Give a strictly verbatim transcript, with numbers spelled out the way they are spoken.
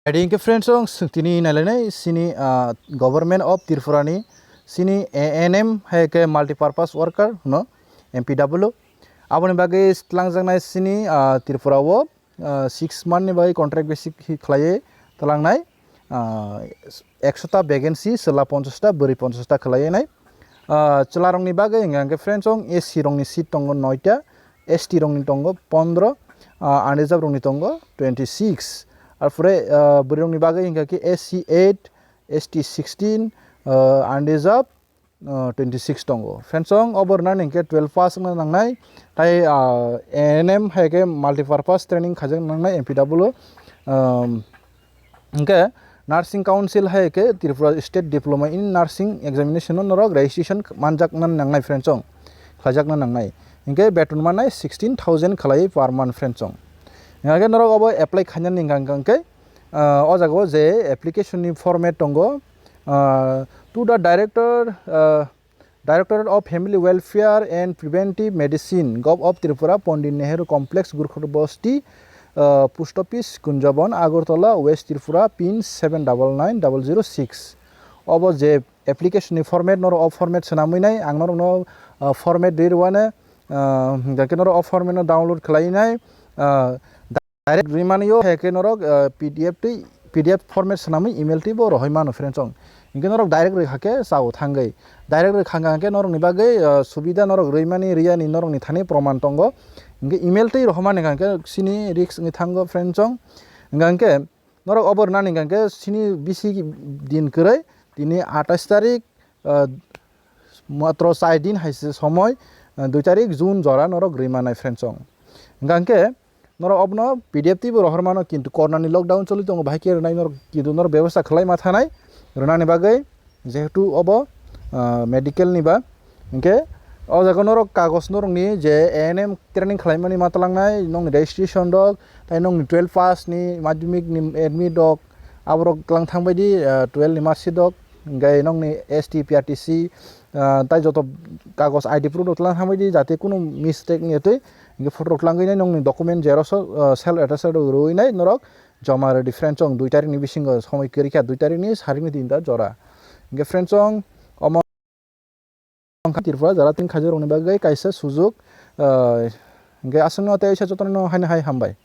Adi hingke friends, ang swng tini nailainai sini, ah, Government of Tripura ni sini A N M hai ke multipurpose worker no M P W. Aboni bagwi twlangjaknai sini, ah, Tripura o, ah, six month ni bagwi contract basic hi khlaiwi twlangnai, ah, ekshota vacancy, chwla ponchasta, bwrwi ponchasta khlaiwi nai. Ah, chwlarokni bagwi hwnka hwnkhe friends, ang S C rokni seat tongo noita, S T rokni tongo pondro, ah, unreserved rokni tongo twenty six. Arpore, ah, bwrwirokni bagwi hwnka khe S C eight, S T sixteen, ah, unreserved, ah, twenty six tongo. Friends, ang obo rwnani hwnkhe twelve pass wngna nangnai. Tai, ah, A N M hai khe multipurpose training khaijak nangnai M P W. Um, Hingke Nursing Council hai khe Tripura State Diploma in Nursing Examination no norok registration manjakna nangnai friends, khlaijakna nangnai. Hingke beton manai sixteen thousand khlai per month friends. Hingke norok obo apply khainani hingka hingke, ah, o jaga o je application ni format tongo, ah, to the director, ah, Directorate of Family Welfare and Preventive Medicine, Govt of Tripura, Pandit Nehru Complex, Gurkha Bosti, uh, Post Office, Kunjabon, Agartala, West Tripura, pin seven double nine double zero six. Obo je application ni format, norok o format swnamwi nai, ang norokno, uh, format rwi rwano, uh, hingkhe norok o format no download khlai nai, uh, direct rwimani o, hai khe norok, ah, P D F twi, P D F format swnamwi email twi bo rohoi mano friends, chong. Hingkhe norok direct rwkha khe chao thangwi. Direct rwkha hingkha khe norokni bagwi, ah, subida norok rwimani rwiyani norokni thani proman tongo. Hingkhe email twi rohomani hingkha khe sini risk wngwi thango friends, chong. Hingkha khe norok obo rwnani hingkha khe sini bisi din kwrwi, tini atais tarik, ah, matro char din hai se somoi, ah, dui tarik June jora norok rwi manai friends, chong. Hingkha khe norok obono P D F twi bo rohor mano, kintu corona ni lockdown choli tongo, bahai khe rwnai norok, kintu norok bebosta khlai ma thanai rwnani bagwi, jehetu obo, ah, medical ni ba. Hingkhe o jaga norok kagoj norokni je A N M training khlaimani ma twlangnai, nokni registration rok, tai nokni twelve pass ni, madhyamik ni admit rok, aborok twlang thangbaidi, ah, twelve ni marksheet rok, hingkhe nokni S T, P R T C, ah, tai joto kagoj I D proof rok twlang thangbaidi, jate kunu mistake wngya twi, hingkhe photo rok twlangwi nai nokni document xerox o, ah, self attested rok rwui nai norok joma rwdi friends, chong dui tarik ni bisingo somoi kwrwi kha, dui tarik ni sarik ni tinta jora. Hingkhe friends, chong omo wngkha Tripura jara tin khaijak rokni bagwi kaisa sujuk, ah, hingkhe aswkno tei jotono haino hai hambai.